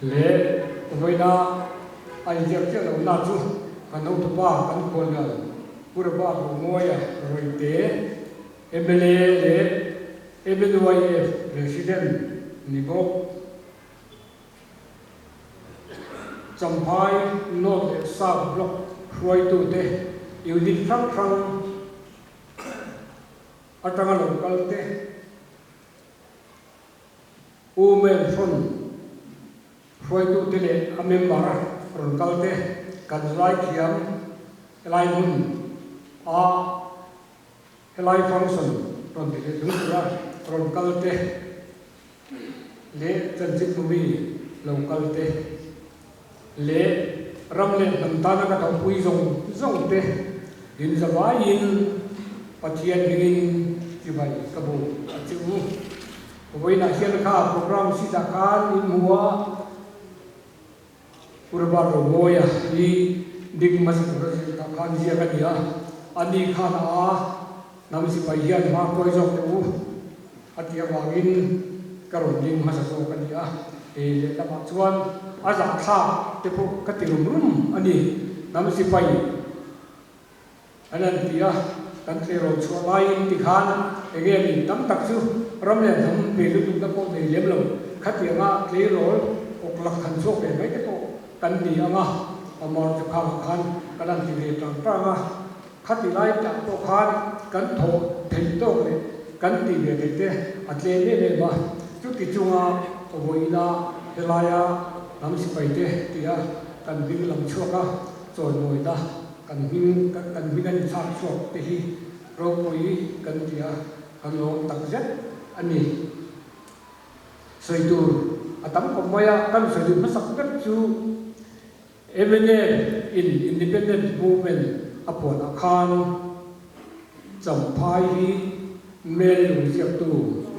Leh vawiina a inziak chiah lohna chu kan hotupa kan khuallian Pu Robert Romuaia Roite, mla leh MNYF President ni bawk. Champhai North leh South Block hruaitute unit hrang hrang atanga lo kal te, Women Front hruaitute leh a member rawn kal te kan zai thiam helai hmun a helai function rawn ti leh hlung tura rawn kal te leh chanchin bumi lo kal te leh ram leh hnam tana ka thawhpui zawng zawng te in zavaiin Pathian hmingin chibai ka bu a che u. Vawiinah hian kha program sheet ah khan in hmu a, Pu Robert Romawia hi ding hmasa tura zir tak khan ziak a ni a, ani khan a hnam sipai hian hma hruai zawk teh u a tih avangin ka rawn ding hmasa zawk a ni a, he lehlamah chuan a zahthlak te pawh ka ti rum rum a ni, hnam sipai An han ti a, kan tleirawl chhuah laiin tikhan enge mi tam tak chu ram leh hnam pe lutukna pawh nei lem lo, khatianga tleirawl awk lak han chhuak ve mai te pawh kan ni ang a, Amar chu khangah khan kan han ti ve tang tang a, khati lai tah pawh khan kan thawh theih tawk leh kan tih ve theih te a tlem em em a, chuti chunga vawiina helaia hnam sipai te tia kan hming lam chhuak a chawimawina. Kan hming kan hming a inchhak chhuak te hi ropui kan ti a, kan lawm tak zet a ni. Sawi tur a tam khawp mai a, kan sawi duh hmasak ber chu mna in Independence Movement a puanah khan Champhai hi mel lungziaktu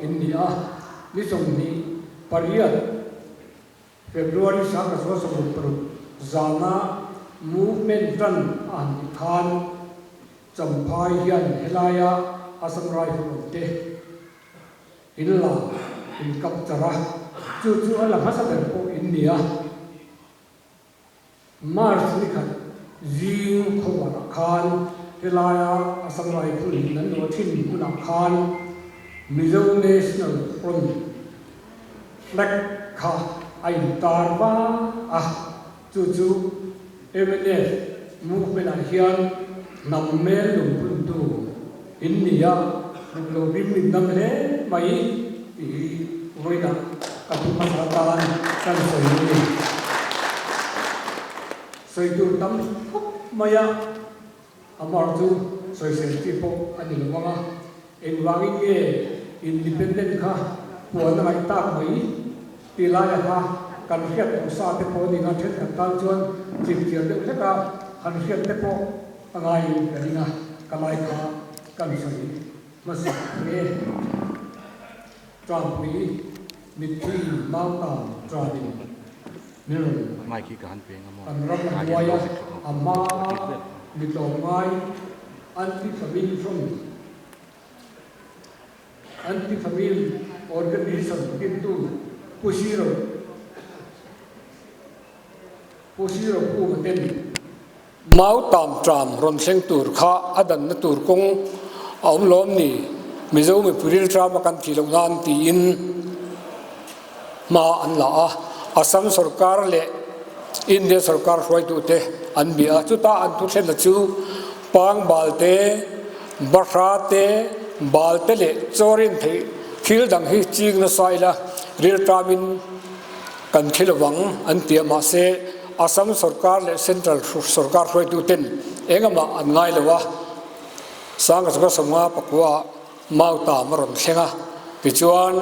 in ni a, ni 28 February 1966 zana movement tan a han tih khan Champhai hian helaia Assam Rifle awm te in la in kap char a, chu chu a la hmasa ber pawh in ni a. March ni khat zing khawvarah khan helaia Assam Rifle in an luah thin hmunah khan Mizo National Front Flag kha a intar va a, chu chu mnf movement ah hian hnam mel lungphuntu in ni a, ruk lo rim in dam hle mai tih hi vawiinah ka thu hmasa atan kan sawi a ni. Sawi tur tam khawp mai a, amar chu sawisel chi pawh a ni lo ang a. Engvangin nge independent kha puan a ngaih tak mai ti laia kha kan hriat tawh sa te pawh a ni nga thenkhat tan chuan chipchiar deuh hlek a han hriat te pawh a ngaiin ka ring a, ka lai kha kan sawi hmasa nge Ṭampui mitthi Mautam ṭanin min rawn kan ram a hnuai a, a hma mitlawmngai Anti-famine Front, Anti-famine Organization dintu Pu Siro, Pu Siro Pu ten Mau tam tram rawn thleng tur kha a danna tur kawng a awm lawm ni? Mizo mipui rilṭama kan thih loh nan tiin hma an la a, Assam sorkar leh India sorkar hruaitute an bia a, chuta an thu thlenna chu Pangbal te, Bahra te, Bal te leh Chawrin theih thil dang hi ching nasa ila rilṭamin kan thi lovang an ti a, mahse Assam sorkar leh Central sorkar hruaituten engahmah an ngai lo a, Sangha 1954 Mautam a rawn thleng a, tichuan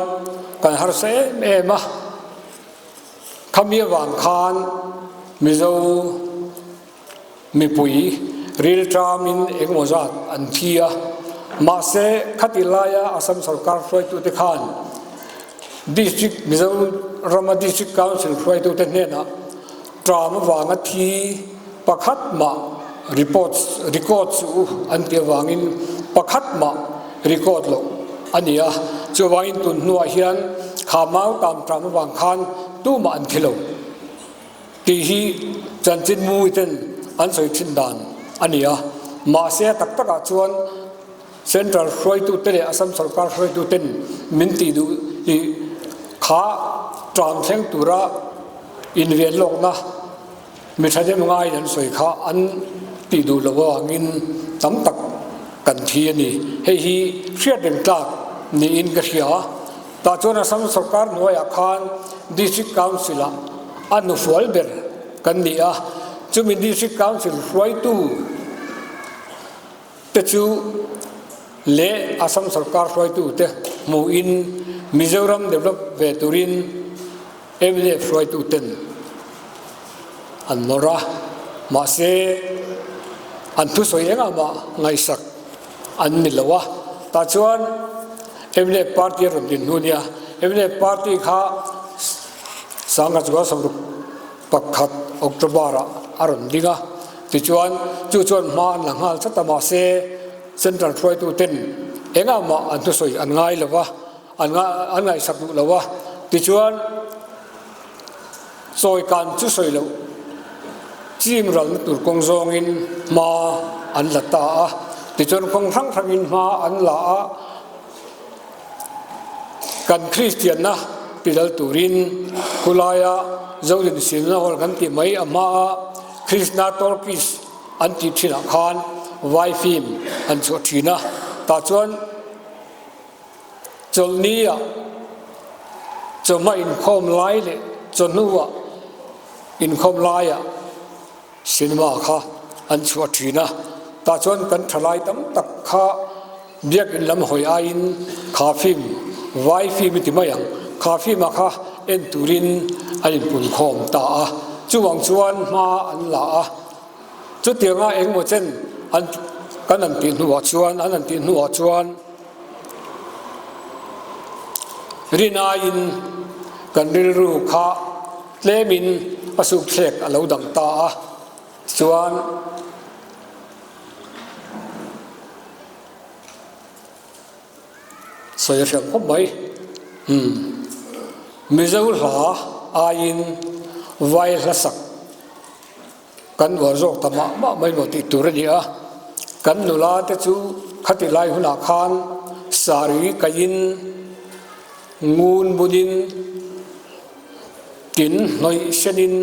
kan harsa em em a, khami avang khan Mizo mipui rilṭamin engemaw zat an thi a, mahse khati laia Assam sorkar hruaitute khan District Mizorama District Council hruaitute hnenah ṭam avanga thi pakhat mah report record chu an ti avangin pakhat mah record loh a ni a, chuvangin tun hnuah hian kha mau tam ṭam avang khan tumah an thi lo. Tih hi chanchin mumiten an sawi thin dan a ni a. Mahse a tak takah chuan Central hruaitute leh Assam sorkar hruaituten min tih duh i kha tang thleng tura inven lawkna mi thahnem ngaiin an sawi kha an tih duh loh avangin tam tak kan thi a ni. Hei hi hriat reng tlak niin ka hria a. Tah chuan Assam sorkar hnuaiah khan District Council-ah a hnufual ber kan ni a, chumi District Council hruaitu te chu leh Assam sorkar hruaitu te hmuhin Mizoram develop ve turin mnf hruaitu ten an nawr a, mahse an thusawi engah mah ngaihsak an ni lo a. Tah chuan mnf party a rawn din hnu nia, mnf party kha 1961 October ah a rawn ding a, tichuan chu chuan hma an la nghal chat a, mahse central hruaitu ten engah mah an thusawi an ngai lo va, an an ngaihsak duh lo a, tichuan chawi kan chu sawi loh chim ralna tur kawng zawngin hma an la ta a, tichuan kawng hrang hrangin hma an la a, kan Kristianna ti dal turin khulaia Zodin Silna Hall kan tih mai a hmaa Krishna Talkies an tih thinah khan vai film an chhuah thin a, tah chuan Chawlhni-ah chawhma inkhawm lai leh chawhnu-ah inkhawm laiah cinema kha an chhuah thin a, tah chuan kan thalai tam tak kha biakinn lam hawi aiin kha film, vai film i ti mai ang, kha film-ah kha en turin an inpunkhawm ta a, chuvang chuan hma an la a. Chutianga engmaw chen an kan han tih hnuah chuan an han tih hnuah chuan rin aiin kan rilru kha tlemin a sukthlek a lo dang ta a, chuan sawi a hriat khawp mai. Umm Mizo hla aiin vai hla sak. Kan uar zawk ta mah mah mai maw tih tur a ni a, kan nula te chu khati lai hunah khan sari kaiin ngun bunin tin hnawih senin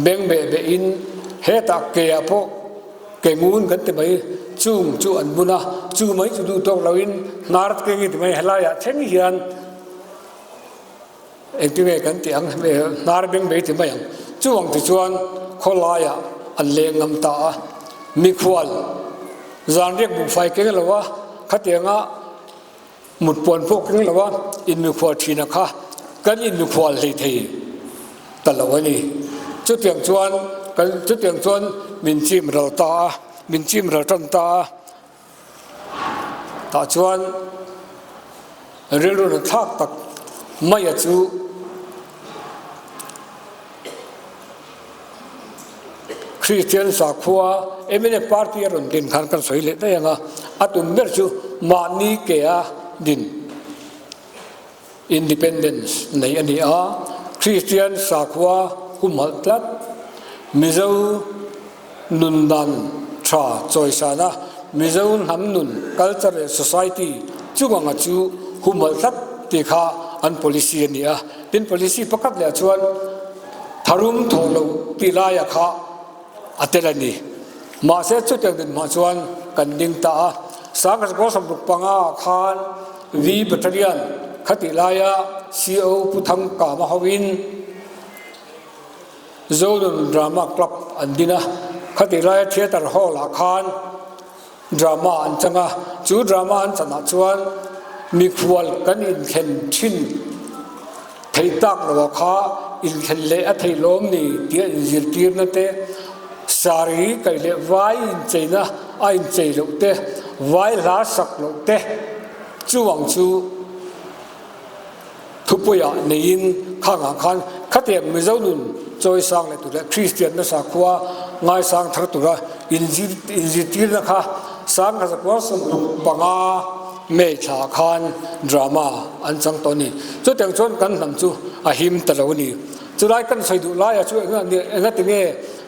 beng beh behin hetah keah pawh ke ngun kan ti mai chung chu an bun a, chu mai chu duh tawk loin hnar keng i ti mai helaiah thleng hian. Engtin nge kan tih ang hnar beng mai ti mai ang. Chuvang ti chuan khawlaiah an leng ngam ta a, mikhual zan riak buhfai keng lo a, khatianga mut puan pawh keng lo a in mikhual thina kha kan in mikhual hlei thei ta lo a ni. Chutiang chuan kan chutiang chuan min chim ral ta a, min chim ral tan ta a. Tah chuan rilru na thlak tak maia chu Kristian sakhua mnf party a rawn din khan kan sawi leh daih ang a, a tum ber chu mahni ke a din independence nei a ni a, Kristian sakhua humhalh tlat Mizo Nun dan tha chawisana Mizo hnam nun, culture leh society chunganga chu humhalh tlat tih kha an policy a ni a. Tin, policy pakhat leh chuan tharum thawh loh tih laia kha a tel a ni. Mahse, chutiang dinhmunah chuan kan ding ta a. 1965 ah khan V Battalion khatih laia CO Pu Thangkama hoin, Zonun Drama Club an din a, khatih laia Theatre Hall ah khan drama an chang a, chu drama an chanah chuan mikhual kan inthlen thin theih tak lo ah kha inthlen leh a theih lawm ni tia inzirtirna te, sari kaih leh vai incheina a inchei loh te, vai hla sak loh te chuvang chu. Thupuiah neiin khangah khan khatiang Mizo nun chawisang leh tur leh Kristian nasa khua ngaisang thar tura inzirtirna kha 1965 May thla khan drama an chang tawh a ni. Chutiang chuan kan hnam chu a him ta lo a ni. Chulai kan sawi duh laia chu engati nge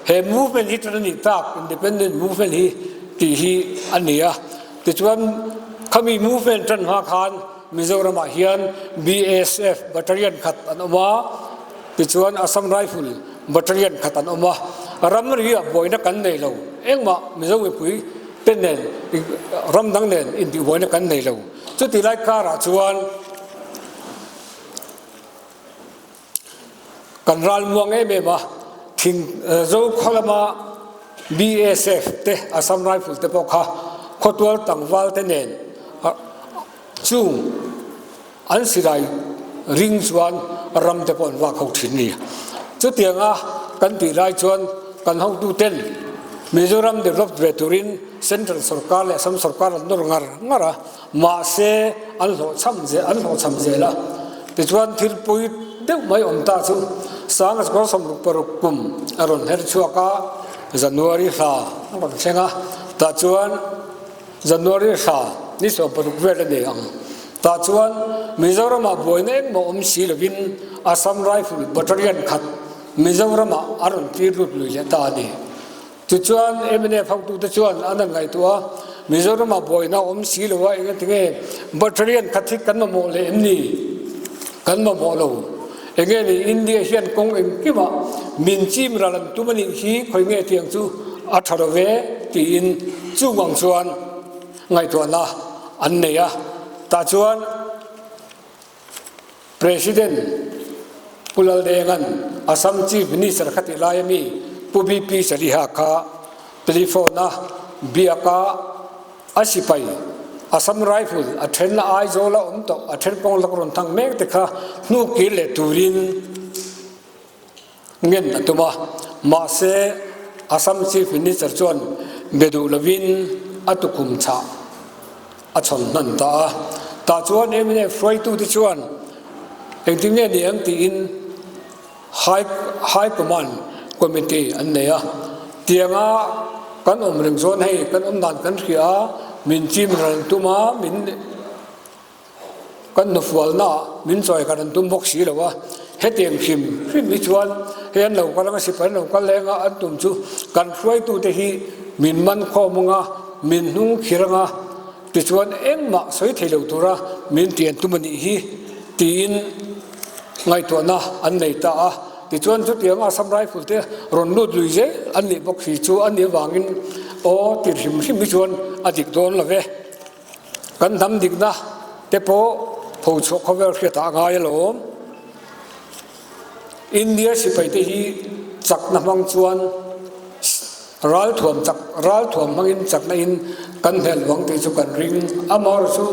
he movement hi tan a nih tak, independent movement hi tih hi a ni a. Tichuan khami movement tan hma khan Mizoramah hian BSF battalion khat an awm a, tichuan Assam Rifle battalion khat an awm a. Ramri ah buaina kan nei lo, engmah Mizo mipui te nen ram dang nen intihbuaina kan nei lo. Chuti lai karah chuan Kan ral muang em em a, thing zo khaw lama BSF te Assam Rifle te pawh kha khawtual tlangval te nen chung an silai ring chuan ram te pawh an vak ho thin a ni. Chutianga kan tih lai chuan kan hotu ten Mizoram develop ve turin Central sorkar leh Assam sorkar an nawr ngar ngar a. Mahse, an hlawhchham zel an hlawhchham zel a. Tichuan, thil pawi deuh mai awm ta chu Sanga Sakawr 66 kum a rawn her chhuak a, January hla a rawn thleng a. Tah chuan January hla ni 16 vel a nei ang. Tah chuan Mizoramah buaina engmah awm si lovin Assam Rifle Battalion khat Mizoramah a rawn tir lut lui leh ta a ni. Tichuan, mnf hotute chuan an han ngaihtuah a, Mizoramah buaina a awm si lo a, engatinge battalion khat hi kan mamawh leh em ni? Kan mamawh lo. Enge ni India hian kawng engkimah min chim ral an tum a nih hi khawi nge tiang chu a tha lo ve tiin chung ang chuan ngaihtuahna an nei a. Tah chuan. President Pu Laldenga'n Assam Chief Minister kha tih laia mi Pu BP Chaliha kha telephone a biak a, a sipai Assam Rifle a then Aizawl a awm tawh a then kawng lak rawn thang mek te kha hnuk kir leh turin ngen a tum a, mahse Assam Chief Minister chuan be duh lovin a tukhum chhah a chhawn hnan ta a. Tah chuan mnf hruaitute chuan engtin nge ni ang tiin High High Command Committee an nei a, tianga kan awm reng chuan hei kan awm dan kan hria a, min chim ran tum a, min Kan hnufualnaah min chawi khat an tum bawk si lo a, hetiang hrim hrim hi chuan hei an lo kal anga sipai an lo kal leng a, an tum chu kan hruaitute hi min man khawm anga, min hnung khir anga, tichuan engmah sawi thei lo tura min ti an tum a nih hi tiin ngaihtuahna an nei ta a. Tichuan chutiang Assam Rifle te rawn lut lui zel an nih bawk si chu a nih avangin aw ti hrim hrim hi chuan a dik dawn lo ve. Kan hnam dikna te pawh pho chhuah khawvel hriatah a ngai alawm. India sipai te hi chakna hmang chuan ralthuam chak ralthuam hmangin chakna in kan hmel vang tih chu kan ring. Amaherawh chu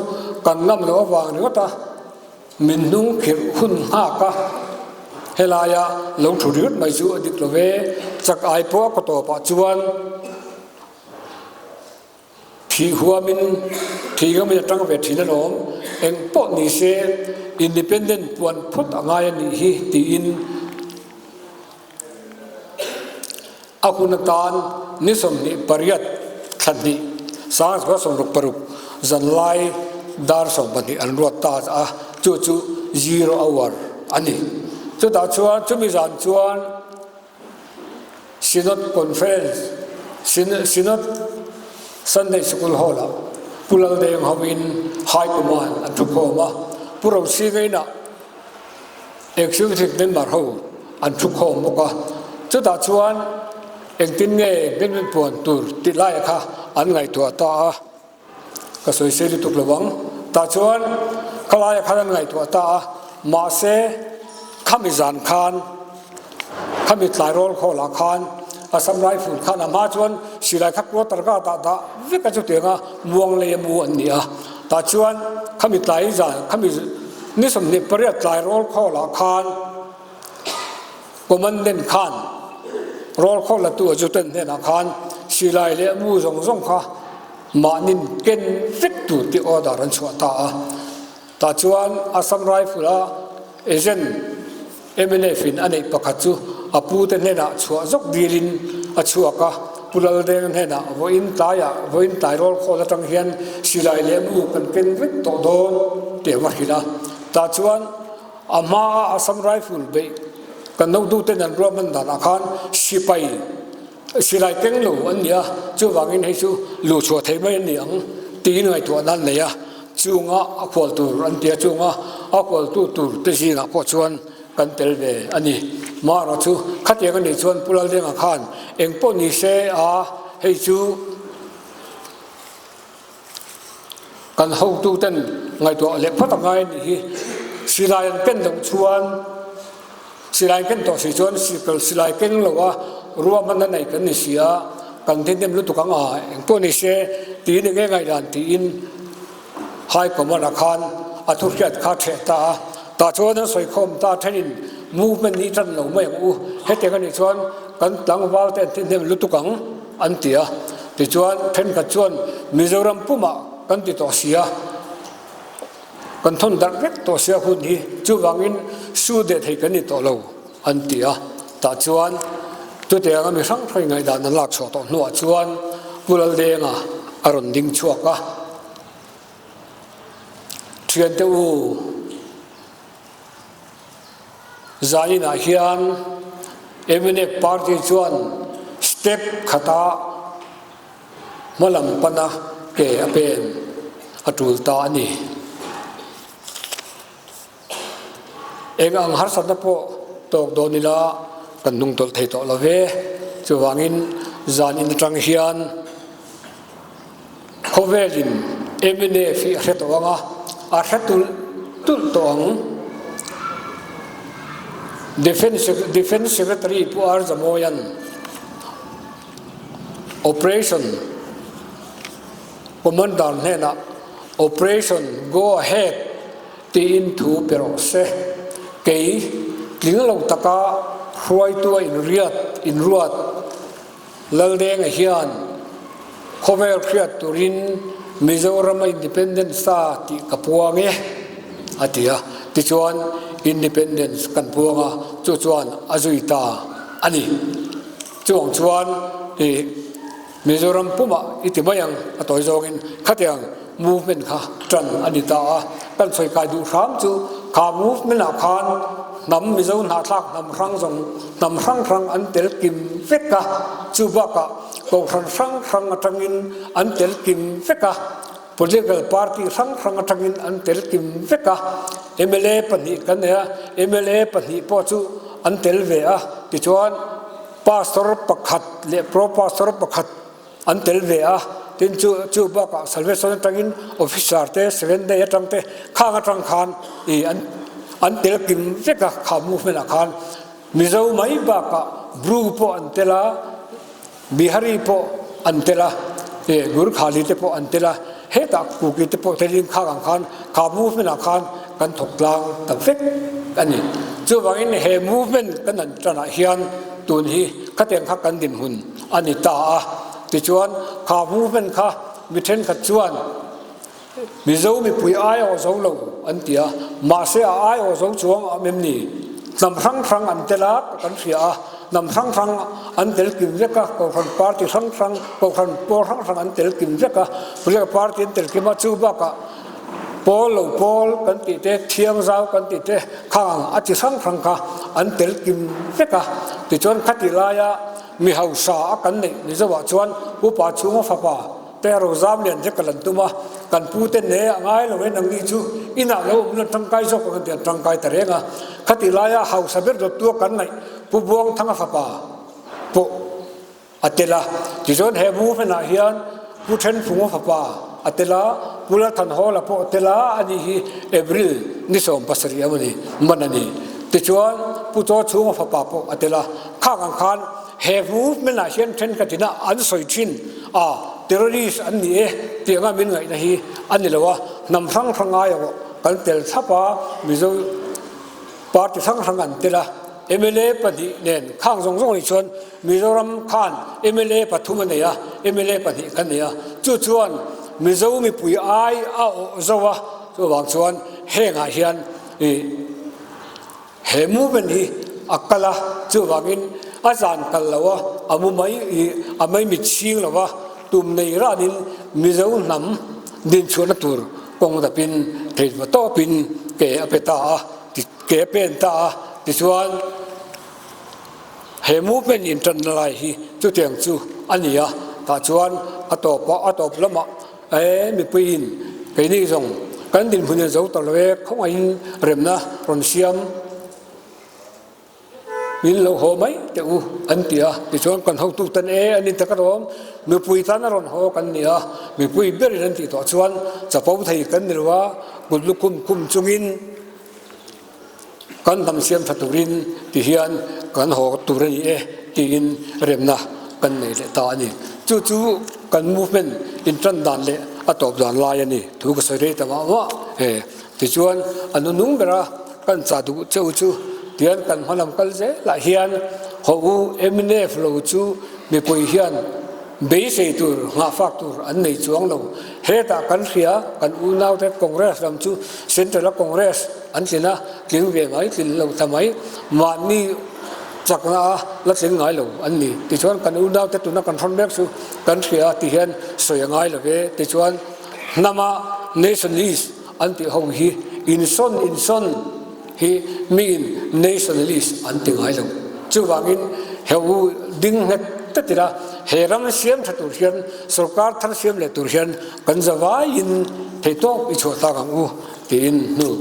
kan ngam loh avang ringawt a min hnung khirh hun nghak a, helaia lo thu ringawt mai chu a dik lo ve. Chak ai pawh a kaw tawpah chuan. Thih huamin thih ngamin a tang ve thin alawm, eng pawh ni se independent puan phawt a ngai a nih hi tiin a hun atan ni 28 thla hnih 1966 zanlai dar 12 an ruat ta a, chu chu zero hour a ni. Chutah chuan chumi zan chuan. Synod Conference, Synod Sunday Sikul Hall-ah Pu Laldeng hoin High Command an thukhawm a, Pu Rosinga inah Executive Member ho an thukhawm bawk a. Chutah chuan engtin nge hmel puan tur tih laia kha an ngaihtuah ta a. Ka sawi sei lutuk lo ang. Tah chuan khalaia khan an ngaihtuah ta a, mahse khami zan khan, khami tlairawl khawlah khan Assam Rifle khan a hma chuan silai kha quarter ka dah dah vek a chutianga muang lei a mu an ni a. Tah chuan khami tlai zan, khami ni 28 tlairawl khawlah khan Commandant khan rawl khaw latu a zuten hnenah khan silai leh mu zawng zawng kha mahnin ken vek tur tih order an chhuah ta a. Tah chuan Assam Rifle a agent mnf in a neih pakhat chu a pute hnenah chhuah zawk dilin a chhuak a, Pu Laldeng hnenah vawiin tlaiah vawiin tlai rawl khawl atang hian silai leh mu kan ken vek tawh dawn tih a va hrilh a. Tah chuan A hmaa Assam Rifle beih Kan hotuten an ruahman danah khan sipai silai keng lo an ni a, chuvangin hei chu luh chhuah theih mai an ni ang tiin ngaihtuah nan nei a, chunga a khual tur an ti a, chunga a khualtu tur te zingah pawh chuan kan tel ve a ni. Marawh chu khatiang a nih chuan Pu Laldenga khan eng pawh ni se a, hei chu kan hotuten ngaihtuah leh phawt a ngai a nih hi. Silai an ken loh chuan silai an ken tawh si chuan silai keng lo a ruahmanna nei kan ni si a, kan thihnem lutuk ang a, eng pawh ni se tiin eng nge ngaihdan tiin High Command-a khan a thu hriat kha ṭheh ta a, tah chuan an sawi khawm ta ṭhenin movement hi ṭan lo mai ang u, hetiang a nih chuan kan tlangval te an thihnem lutuk ang an ti a, tichuan ṭhenkhat chuan Mizoram pumah kan ti tawh si a, kan thawn darh vek tawh sia hun hi chuvangin su deh thei kan ni tawh lo an ti a, tah chuan chutianga mi hrang hrang ngaihdan an lak chhuah tawh hnuah chuan Pu Laldenga a rawn ding chhuak a, Thiante u, zaninah hian mnf party chuan step khata hma lam pana ke a pen a tul ta a ni. Eng ang harsatna pawh tawk dawn ila kan hnung tawlh thei tawh lo ve. Chuvangin zan in atang hian khawvelin mnf hi a hre tawh ang a, a hre tulh tulh tawh ang. Defence Defence Secretary Pu R Zamoian Operation Commander hnenah Operation Go Ahead tiin thu pe rawh se. Kei tling lo taka hruaitu a inriat inruat Laldenga hian khawvel hriat turin Mizoram a Independence ta tih ka puang e a ti a. Tichuan Independence kan puang a, chu chuan a zui ta a ni. Chuang chuan i Mizoram pumah i ti mai ang a tawi zawngin khatiang movement kha tan a ni ta a, kan sawi kai duh hram chu kha movement ah khan hnam Mizo hnahthlak hnam hrang zawng hnam hrang hrang an tel kim vek a, chu bakah kohhran hrang hrang atangin an tel kim vek a, political party hrang hrang atangin an tel kim vek a, mla pahnih kan nei a, mla pahnih pawh chu an tel ve a, tichuan Pastor pakhat leh Pro Pastor pakhat an tel ve a, tin chu chu bakah Salvation atangin Officer te Seventh Day atang te khang atang khan ih an an tel kim vek a kha movement ah khan Mizo mai bakah Bru pawh an tel a, Bihari pawh an tel a, ih Gurkhali te pawh an tel a, hetah Kuki te pawh telin khang ang khan kha movement ah khan kan thawk tlang ta vek a ni. Chuvangin he movement kan han tanah hian tun hi khatiang kha kan dinhmun a ni ta a. Tichuan kha movement kha mi thenkhat chuan Mizo mipui ai awh zo lo an ti a, mahse a ai awh zo chuang a awm em ni? Hnam hrang hrang an tel a kan hria a, hnam hrang hrang an tel kim vek a, kohhran party hrang hrang, kohhran pawl hrang hrang an tel kim vek a, political party an tel kim a, chu bakah Pawl lo pawl kan tih te, thiang zau kan tih te khang ang a chi hrang hrang kha an tel kim vek a. Tichuan khatih laia mi hausa a kan neih ni zoah chuan upa chhunga fapa te Rozam lian te ka lan tum a, kan pu te ne a ngai lo e nangni chu inah lo awm lan tangkai zawk ang an ti an tangkai ta reng a. Khatih laia hausa ber dawttu a kan ngaih Pu Buangthanga fapa pawh a tel a. Tichuan he movement ah hian Pu Thenphunga fapa a tel a, Pu Lalthanhawla pawh a tel a, ani hi April ni 70 emaw ni man a ni. Tichuan Pu Chawchhunga fapa pawh a tel a, khang ang khan he movement ah hian thenkhat ina an sawi thin a, terrorist an ni e tih anga min ngaihna hi a ni lo a, hnam hrang hrang aia erawh kan tel thlap a, Mizo party hrang hrang an tel a, mla pahnih nen khang zawng zawng nih chuan Mizoram khan mla pathum a nei a, mla pahnih kan nei a, chu chuan Mizo mipui ai a awh zo a, chuvang chuan hengah hian ih he movement hi a kal a, chuvangin a zan kal lo a, a mu mai ih a mai mit chhing lo a, tum nei ranin Mizo hnam dinchhuahna tur kawng dapin theihna tawpin ke a pe ta a, ke a pen ta a, tichuan. He movement inṭanna lai hi chutiang chu a ni a, tah chuan a tawp a, a tawp lamah e mipuiin keini zawng kan dinhmun in zo ta lo e, khawngaihin remna rawn siam min lo haw mai teh u an ti a, tichuan kan hotu tan e an intak a rawm, mipui tan a rawn haw kan ni a, mipui berin an tih tawh chuan chapo thei kan ni lo a, kut lukhum khum chungin. Kan hnam siam tha turin ti hian kan haw tur a ni e tiin remna kan nei leh ta a ni. Chu chu kan movement intan dan leh a tawp dan lai a ni. Thu ka sawi rei ta mah mah e. Tichuan a nunung bera kan chah duh cheu chu tihian kan hmalam kal zelah hian haw u mnf lo chu mipui hian Beisei tur, nghahfak tur an nei chuang lo. Hetah kan hria, kan unaute Congress lam chu Central a Congress an tlin a, tling ve mai, tlin lo ta mai, mahni chakna a la tling ngai lo an ni. Tichuan kan unaute tuna kan hrawn mek chu kan hria ti hian sawi a ngai lo ve. Tichuan hnama nationalist an tih ho hi insawn insawn hi miin nationalist an ti ngai lo. Chuvangin he u ding nghet ta tira he ram siam tha tur hian sorkar thar siam leh tur hian kan zavaiin theihtawp i chhuah tak ang u tiin hnu.